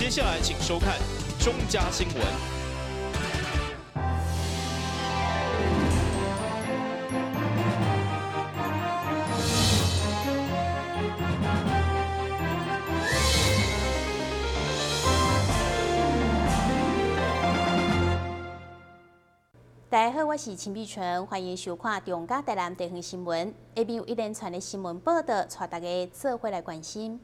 接下來請收看中嘉新聞。大家好，我是陳美純，歡迎收看中嘉台南地方新聞。下面有一連串的新聞報道，帶大家做伙來關心。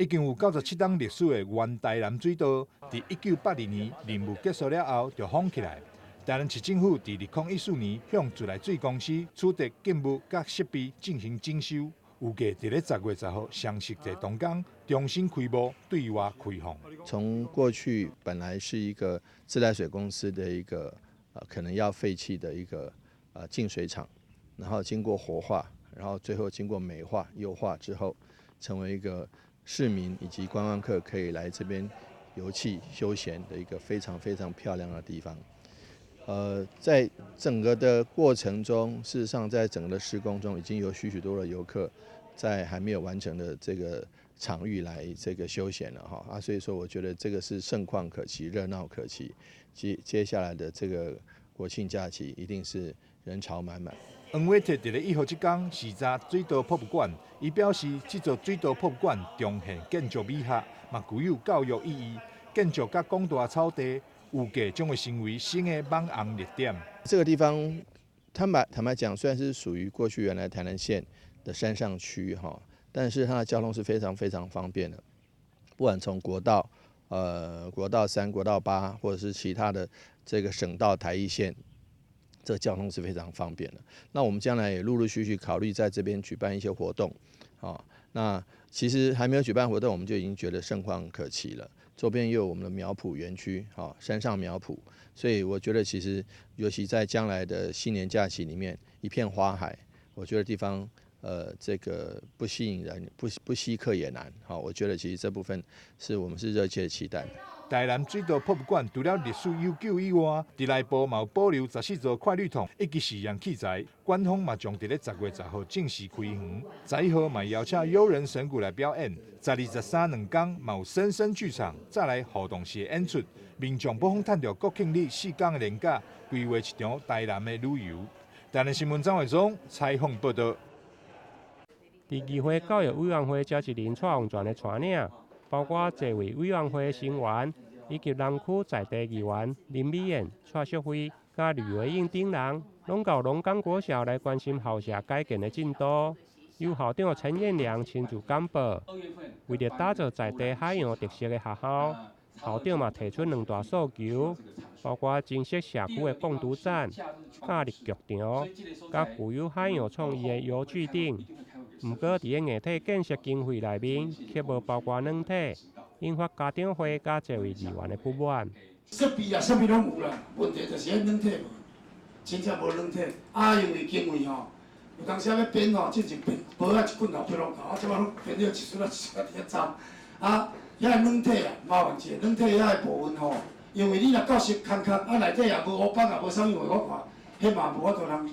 已經有97冬歷史的原台南水道，佇1982年任務結束了後就封起來。台南市政府佇2014年向自來水公司取得建物佮設備進行整修，預計佇咧10月10號雙十節當天重新開幕對外開放。從過去本來是一個自來水公司的一個可能要廢棄的一個淨水廠，然後經過活化，然後最後經過美化、優化之後，成為一個市民以及觀光客可以來這邊遊憩休閒的一個非常非常漂亮的地方。在整個的過程中，事實上在整個的施工中，已經有許許多多的遊客在還沒有完成的這個場域來這個休閒了哈啊，所以說我覺得這個是盛況可期、熱鬧可期。接下來的這個國慶假期一定是人潮滿滿。黃偉哲佇咧1號這工視察水道博物館，伊表示這座水道博物館重現建築美學，嘛具有教育意義。建築佮廣大草地，預計將會成為新的網紅熱點。這個地方坦白講，雖然是屬於過去原來台南縣的山上區哈，但是它的交通是非常非常方便的，不管從國道3、國道8，或者是其他的這個省道台一線，這個交通是非常方便的。那我們將來也陸陸續續考慮在這邊舉辦一些活動，啊，那其實還沒有舉辦活動，我們就已經覺得盛況可期了。周邊又有我們的苗圃園區，哈，山上苗圃，所以我覺得其實尤其在將來的新年假期裡面，一片花海，我覺得地方。這個不吸引人，不吸客也難。好，我覺得其實這部分是我們是熱切期待。台南水道博物館除了歷史悠久以外，佇內部嘛有保留14座快濾桶以及試驗器材。館方嘛將佇咧10月10號正式開園。11號嘛邀請優人神鼓來表演。12、13兩工嘛有深深劇場再來互動式演出。民眾不妨趁著國慶日四工的連假，規劃一場台南的旅遊。台南新聞張偉忠採訪報道。佇議會教育委員會這一輪蔡旺泉的帶領，包括濟位委員會成員，以及南區在地議員林美燕、蔡淑慧、佮呂維英等人，攏到龍岡國小來關心校舍改建的進度。由校長陳彥良親自簡報。為著打造在地海洋特色的學校，校長嘛提出兩大訴求，包括增設社區的共讀站、假日劇場，佮具有海洋創意的遊具等。毋過，佇咧硬體建設經費內面，卻無包括軟體，引發家長會佮濟位議員的不滿。設備啊，啥物攏有啦，問題就是彼軟體無，真正無軟體。啊，因為經費吼，有當時仔欲編吼，進前編簿仔一棍頭編攏夠，啊，這擺攏編了一撮仔一撮仔佇遐爭。啊，遐個軟體啊，麻煩一下，軟體遐個部分吼，因為你若教室空空，啊內底也無黑板，也無啥物話，我看，彼嘛無法度通，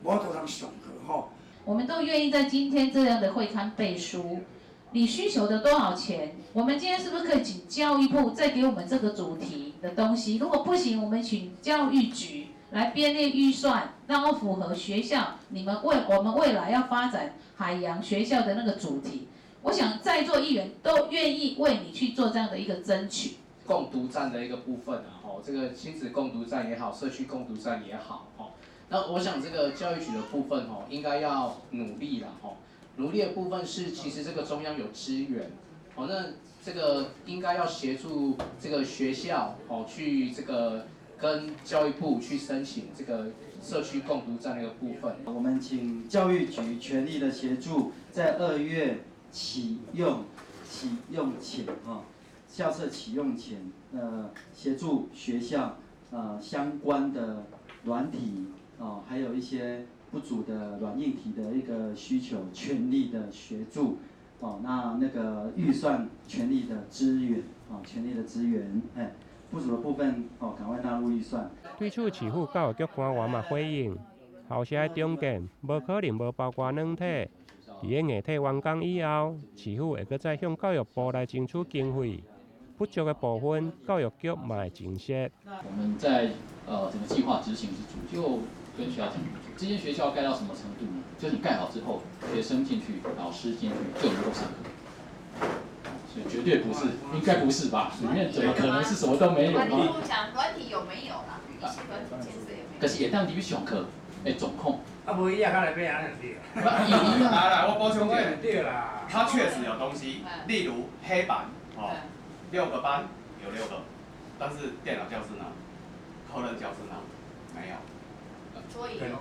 無法度通上課吼。我們都願意在今天這樣的會刊背書，你需求的多少錢？我們今天是不是可以請教育部再給我們這個主題的東西？如果不行，我們請教育局來編列預算，讓我符合學校你們未我們未來要發展海洋學校的那個主題。我想在座議員都願意為你去做這樣的一個爭取。共讀站的一個部分啊，吼，這個親子共讀站也好，社區共讀站也好，吼。那我想這個教育局的部分吼，應該要努力啦吼。努力的部分是，其實這個中央有資源，哦，那這個應該要協助這個學校哦，去這個跟教育部去申請這個社區共讀站那個部分。我們請教育局全力的協助，在2月啟用前哈，校舍啟用前，協助學校相關的軟體。哦，還有一些不足的軟硬體的一個需求，全力的協助，哦，那個預算全力的支援，哦，全力的支援，哎，不足的部分，哦，趕快納入預算。對此，市府教育局官員嘛回應，校舍的重建無可能無包括軟體，佇咧硬體完工以後，市府會閣再向教育部來爭取經費，不足的部分，教育局嘛會增設。我們在整個計劃執行之初，就跟學校講，這間學校蓋到什麼程度呢？就是你蓋好之後，學生進去，老師進去就能夠上課。所以絕對不是，應該不是吧？裡面怎麼可能是什麼都沒有嗎？講軟體有沒有啦？一些軟體建設有沒有？可是會當入去上課的狀況。啊，無伊也較來買按呢對。來來，我補充一下。對啦。它確實有東西，例如黑板，哦，六個班有六個，但是電腦教室呢？科任教室呢？沒有。桌椅有。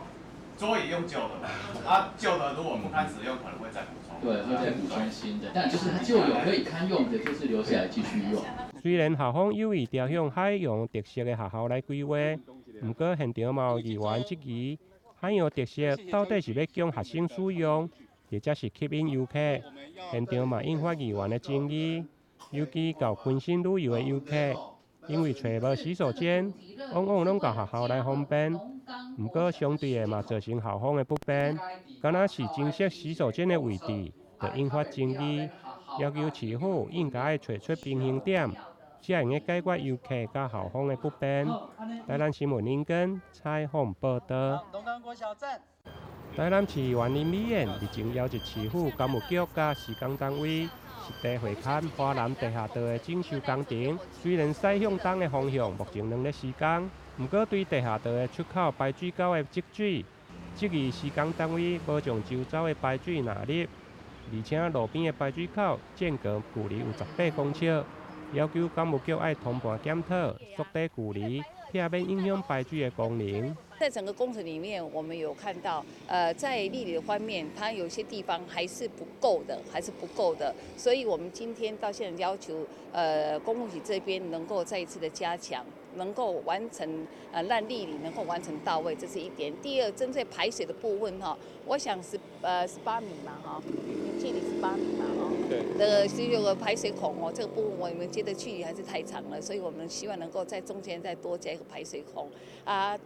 桌椅用舊的，啊，舊的如果不堪使用，可能會再補充。對，會再補充新的，但就是它舊有可以堪用的，就是留下來繼續用。雖然校方有意朝向海洋特色的學校來規劃，毋過現場嘛有議員質疑，海洋特色到底是欲供學生使用，抑或是吸引遊客？現場嘛引發議員的爭議，尤其到昆山旅遊的遊客，因為揣無洗手間，往往攏到學校來方便。毋過相對的嘛造成校方的不便，敢若是增設洗手間的位置，就引發爭議，要求市府應該愛揣出平衡點，才會用解決遊客佮校方的不便。台南新聞林根採訪報導。台南市議員林美燕日前邀集市府工務局佮施工單位，實地會勘華南地下道的整修工程。雖然駛向東的方向目前仍咧施工，毋過對地下道的出口排水溝的積水，質疑施工單位無將周遭的排水納入，而且路邊的排水口間隔距離有18公尺，要求工務局愛通盤檢討，縮短距離，避免影響排水的功能。在整個工程裡面，我們有看到，在力理的方面，它有些地方還是不夠的，還是不夠的。所以我們今天到現在要求，工務局這邊能夠再一次的加強，能夠完成，讓力理能夠完成到位，這是一點。第二，針對排水的部分哈，我想是18米嘛哈，距離18米嘛哈。對。是有個排水孔哦，這個部分我們覺得距離還是太長了，所以我們希望能夠在中間再多加一個排水孔啊。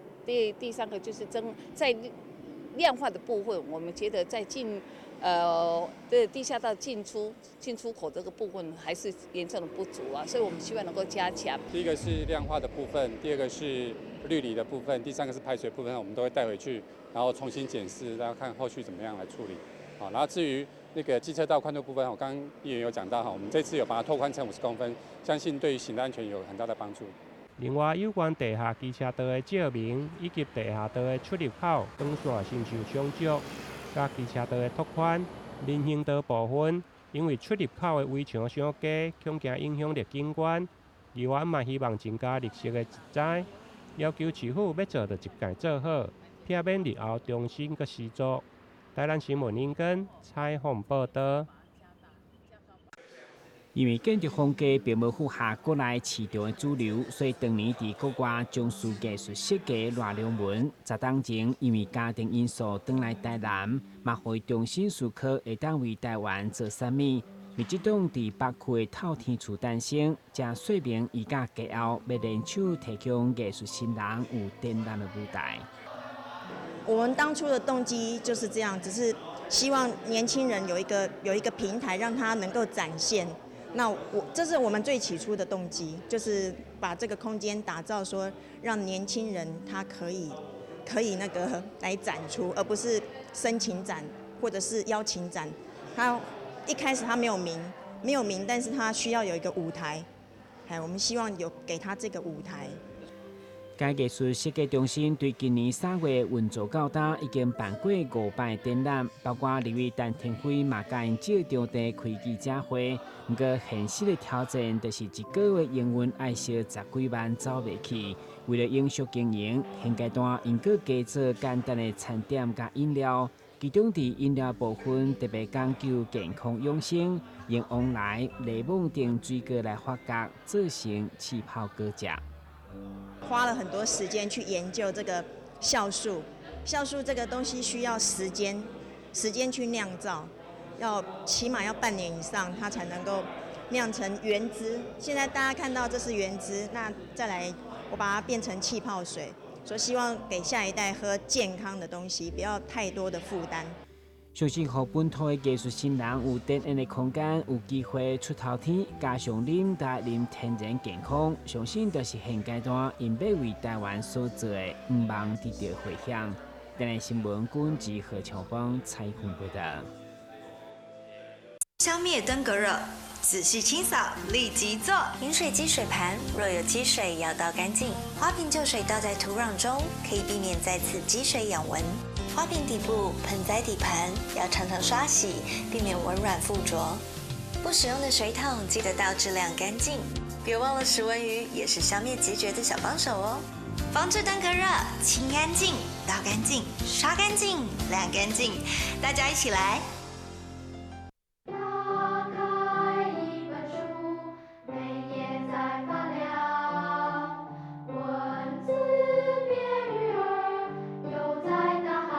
第三個就是增在亮化的部分，我們覺得在對地下道進出口這個部分還是嚴重的不足啊，所以我們希望能夠加強。第一個是亮化的部分，第二個是綠理的部分，第三個是排水部分，我們都會帶回去，然後重新檢視，然後看後續怎麼樣來處理。好，然後至於那個機車道寬度部分，我剛剛議員有講到哈，我們這次有把它拓寬成50公分，相信對於行人安全有很大的幫助。另外，有關地下機車道的照明以及地下道的出入口光線承受衝擊，佮機車道的拓寬、人行道部分，因為出入口的圍牆傷低，恐驚影響綠景觀。議員嘛希望增加綠色的植栽，要求市府欲做就一概做好，避免日後重新閣施作。台南新聞林根採訪報導。因為建築風格並無符合國內市場的主流，所以當年佇國外從事藝術設計賴良文，10冬前因為家庭因素轉來台南，嘛予伊重新思考會當為台灣做啥物。佇這棟佇北區的透天厝誕生，才說明伊佮家後欲聯手提供藝術新人有展覽的舞台。我們當初的動機就是這樣，只是希望年輕人有一個平台，讓他能夠展現。那我這是我們最起初的動機，就是把這個空間打造，說讓年輕人他可以那個來展出，而不是申請展或者是邀請展。他一開始他沒有名，沒有名，但是他需要有一個舞台。哎，我們希望有給他這個舞台。該藝術設計中心對今年3月運作到今，已經辦過五擺展覽，包括立委陳亭妃嘛共𪜶借場地開記者會。毋過現實的挑戰就是一個月營運愛燒十幾萬走袂去。為了永續經營，現階段𪜶閣加做簡單的餐點佮飲料，其中佇飲料部分特別講究健康養生，用黃梨、檸檬等水果來發酵，做成氣泡果汁。花了很多時間去研究這個酵素，酵素這個東西需要時間，時間去釀造，要起碼要半年以上，它才能夠釀成原汁。現在大家看到這是原汁，那再來我把它變成氣泡水，所以希望給下一代喝健康的東西，不要太多的負擔。相信予本土的藝術新人有展演的空間，有機會出頭天，加上啉台啉天然健康，相信就是現階段𪜶欲為台灣所做的願望得著迴響。台視新聞軍及何秋芳採訪報道。消滅登革熱，仔細清掃，立即做。飲水機水盤若有積水，要倒乾淨。花瓶舊水倒在土壤中，可以避免再次積水養蚊。花瓶底部、盆栽底盤要常常刷洗，避免蚊卵附着。不使用的水桶記得倒置晾乾淨。別忘了食蚊魚也是消滅孑孓的小幫手哦。防治登革熱，清乾淨、倒乾淨、刷乾淨、晾乾淨，大家一起來。打開一本書，每頁在發亮，文字變魚兒，游在大海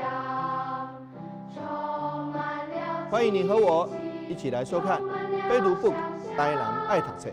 洋，充滿了。歡迎你和我一起來收看《非讀 book 台南愛讀冊》。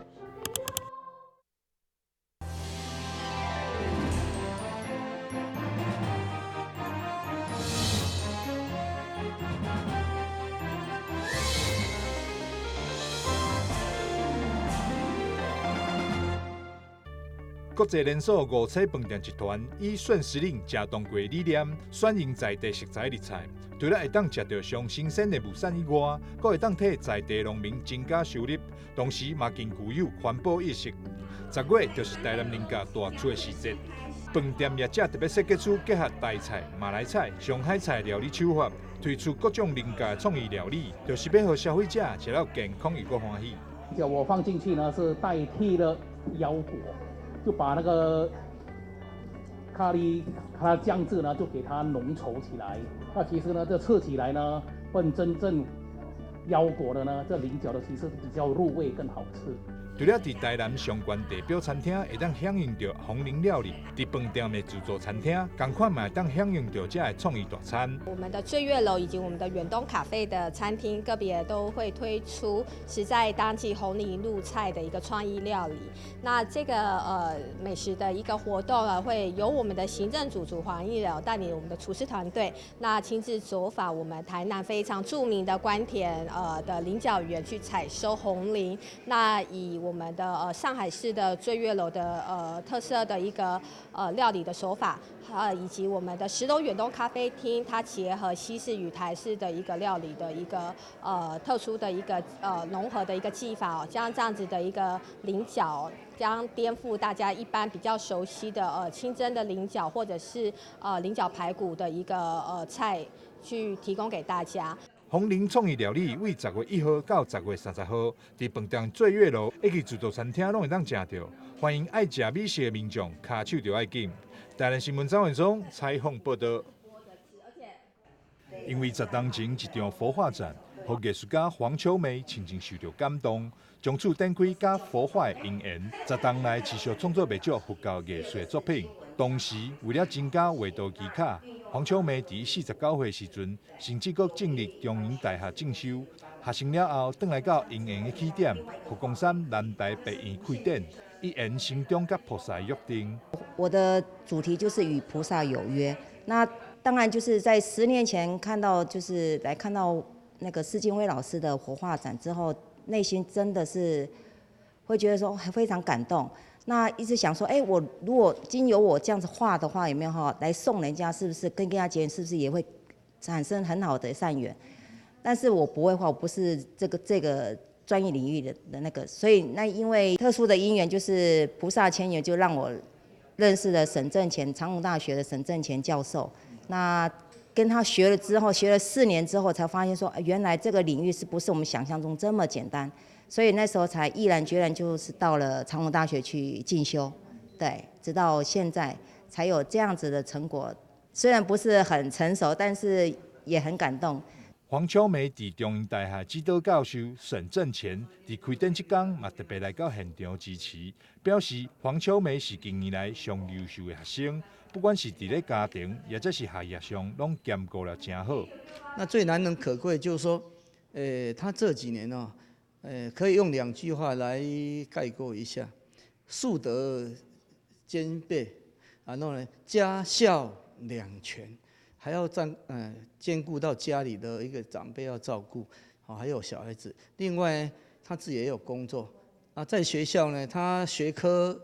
國際連鎖五彩飯店集團以涮食令食當歸理念，選用在地食材入菜，除了會當食著上新鮮的物產以外，閣會當替在地農民增加收入，同時嘛更具有環保意識。10月就是台南菱角大出的時節，飯店業者特別設計出結合台菜、馬來菜、上海菜料理手法，推出各種菱角創意料理，就是欲予消費者食了健康又閣歡喜。就我放進去呢，是代替了腰果。就把那個咖喱它的醬汁呢，就給它濃稠起來。那其實呢，這吃起來呢，跟真正腰果的呢，這菱角的其實比較入味，更好吃。除了佇台南上懸地標餐廳會當享用著紅菱料理，佇飯店的自助餐廳，仝款嘛會當享用著這个創意大餐。我們的醉月樓以及我們的遠東咖啡的餐廳，個別都會推出實在當季紅菱入菜的一個創意料理。那這個美食的一個活動呢，會由我們的行政主廚黃義柔帶領我們的廚師團隊，那親自走訪我們台南非常著名的官田的菱角園去採收紅菱。那以我們的上海市的醉月樓的特色的一個料理的手法，以及我們的石龍遠東咖啡廳，它結合西式與台式的一個料理的一個特殊的一個融合的一個技法哦，將這樣子的一個菱角，將顛覆大家一般比較熟悉的清蒸的菱角或者是菱角排骨的一個菜，去提供給大家。紅菱創意料理為10月1號到10月30號，佇飯店醉月樓以及自助餐廳攏會當食著。歡迎愛食美食的民眾，跤手著愛緊。台南新聞張文松採訪報導。因為10冬前一場佛畫展，予藝術家黃秋梅深深受著感動，從此展開佮佛畫的姻緣。10冬來持續創作袂少佛教藝術的作品。同時，為了增加畫道技巧，黃秋梅佇49歲時陣，甚至閣進入中央大學進修。學成了後，轉來到姻緣的起點佛光山南台別院開展，以圓心中佮菩薩約定。我的主題就是與菩薩有約。那當然就是在10年前看到，就是來看到那個施金輝老師的活畫展之後，內心真的是會覺得說非常感動。那一直想說，哎，我如果經由我這樣子畫的話，有沒有哈來送人家？是不是跟他結緣？是不是也會產生很好的善緣？但是我不會畫，我不是這個專業領域的那個，所以那因為特殊的因緣，就是菩薩千緣，就讓我認識了沈正乾，長榮大學的沈正乾教授。那跟他學了之後，學了4年之後，才發現說，原來這個領域是不是我們想象中這麼簡單？所以那時候才毅然決然，就是到了長榮大學去進修，對，直到現在才有這樣子的成果。雖然不是很成熟，但是也很感動。黃秋梅佇中央大學指導教授沈正乾佇開展這工嘛特別來到現場支持，表示黃秋梅是近年來上優秀的學生，不管是佇咧家庭，抑者是學業上，攏兼顧了誠好。那最難能可貴就是說，他這幾年哦，可以用兩句話來概括一下：樹德兼備，然後呢，家校兩全。還要兼顧到家裡的一個長輩要照顧，好，還有小孩子。另外，他自己也有工作。啊，在學校呢，他學科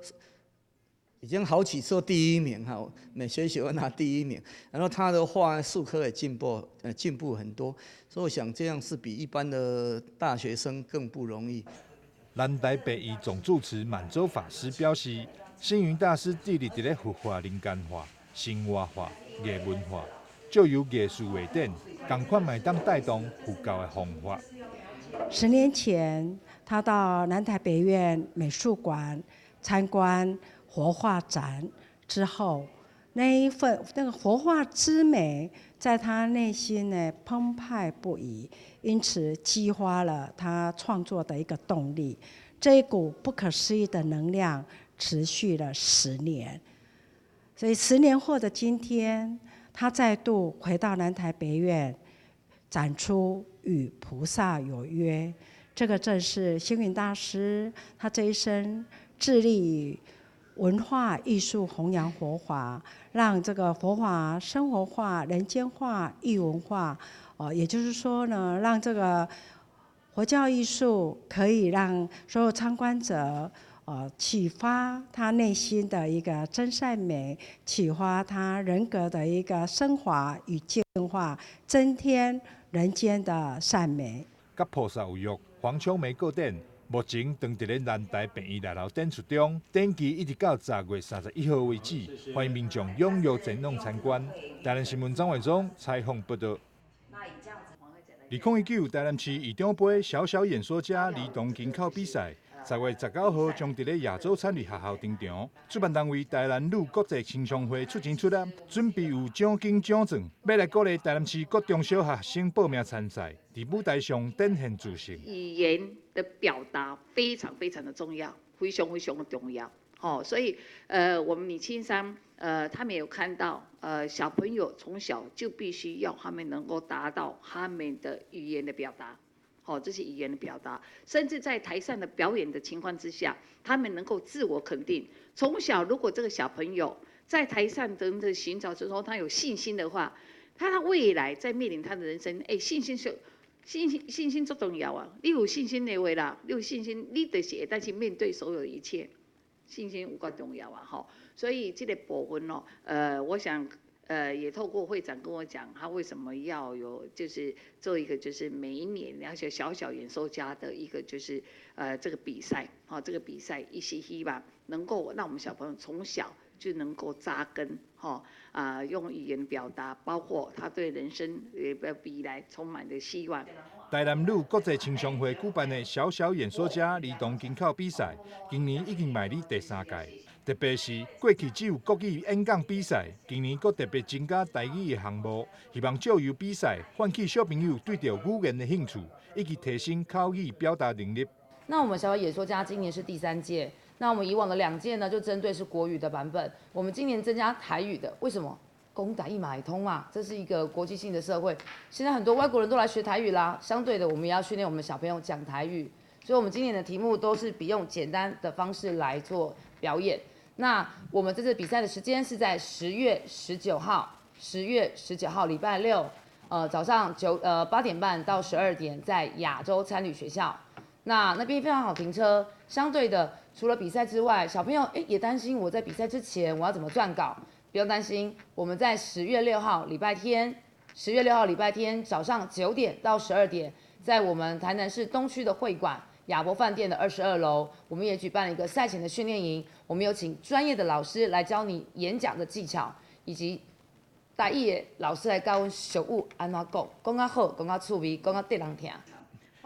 已經好幾次第一名哈，每學期會拿第一名。然後他的畫術科也進步，進步很多。所以我想這樣是比一般的大學生更不容易。南台白院總住持滿洲法師表示，星雲大師致力佇咧佛法人間化、生活化、藝文化，藉由藝術畫展，仝款嘛會當帶動佛教的弘法。 10年前，他到南台北院美術館參觀活畫展之後，那一份那個活畫之美，在他內心呢澎湃不已，因此激發了他創作的一個動力。這一股不可思議的能量持續了十年，所以10年後的今天，他再度回到南台北院展出《與菩薩有約》，這個正是星雲大師他這一生致力於文化藝術弘揚佛法，讓這個佛法生活化、人間化、藝文化，哦，也就是說呢，讓這個佛教藝術可以讓所有參觀者，啟發他內心的一個真善美，啟發他人格的一個升華與淨化，增添人間的善美。佮菩薩有約，黃秋梅個展，目前正佇咧南台病院內樓展出中，展期一直到10月31號為止，歡迎民眾踴躍前往參觀。台南新聞張偉忠採訪報導。2019台南市市長盃小小演說家兒童金口比賽，10月19號將佇咧亞洲餐旅學校登場。主辦單位台南女國際青商會出錢出力，準備有獎金獎狀，欲來鼓勵台南市各中小學生報名參賽，佇舞台上展現自信。語言的表達非常非常的重要，非常非常的重要。好，所以我們女青商他們有看到，小朋友從小就必須要他們能夠達到他們的語言的表達，好，這是語言的表達，甚至在台上的表演的情況之下，他們能夠自我肯定。從小如果這個小朋友在台上等等尋找之後，他有信心的話，他未來在面臨他的人生，欸，信心是信心，信心足重要啊！你有信心的話啦，你有信心，你就是會當去面對所有一切。信心有夠重要啊！吼，所以這個部分哦，我想，也透過會長跟我講，他為什麼要有，就是做一個，就是每一年而且小小演說家的一個，就是這個比賽，哈，這個比賽伊是希望能夠讓我們小朋友從小就能夠扎根，哈，啊，用語言表達，包括他對人生也未來充滿的希望。台南女國際青商會舉辦的小小演說家兒童金口比賽，今年已經邁入第三屆。特別是過去只有國語演講比賽，今年閣特別增加台語的項目，希望藉由比賽喚起小朋友對著語言的興趣，以及提升口語表達能力。那我們小小演說家今年是第三屆，那我們以往的兩屆呢，就針對是國語的版本，我們今年增加台語的，為什麼？講台語嘛會通嘛，這是一個國際性的社會，現在很多外國人都來學台語啦。相對的，我們也要訓練我們小朋友講台語，所以我們今年的題目都是比用簡單的方式來做表演。那我們這次比賽的時間是在十月十九號，十月十九號禮拜六，早上8點半到12點，在亞洲餐旅學校。那那邊非常好停車，相對的，除了比賽之外，小朋友也擔心我在比賽之前我要怎麼撰稿。不用擔心，我們在十月六號禮拜天，十月六號禮拜天早上9點到12點，在我們台南市東區的會館亞博飯店的22樓，我們也舉辦了一個賽前的訓練營。我們有請專業的老師來教你演講的技巧，以及台語的老師來教阮俗語按怎講，講較好，講較趣味，講較得人聽。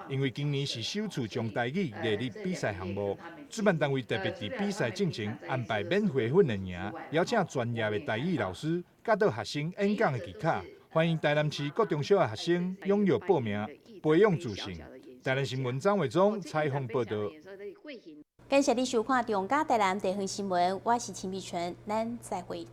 因為今年是首次將台語列入比賽項目，主辦單位特別佇比賽進前安排免費訓練營，邀請專業的台語老師教導學生演講的技巧，歡迎台南市各中小學學生踴躍報名，培養自信。台南新聞張偉忠採訪報導。感謝你收看《中嘉台南地方新聞》，我是秦碧純，咱再會。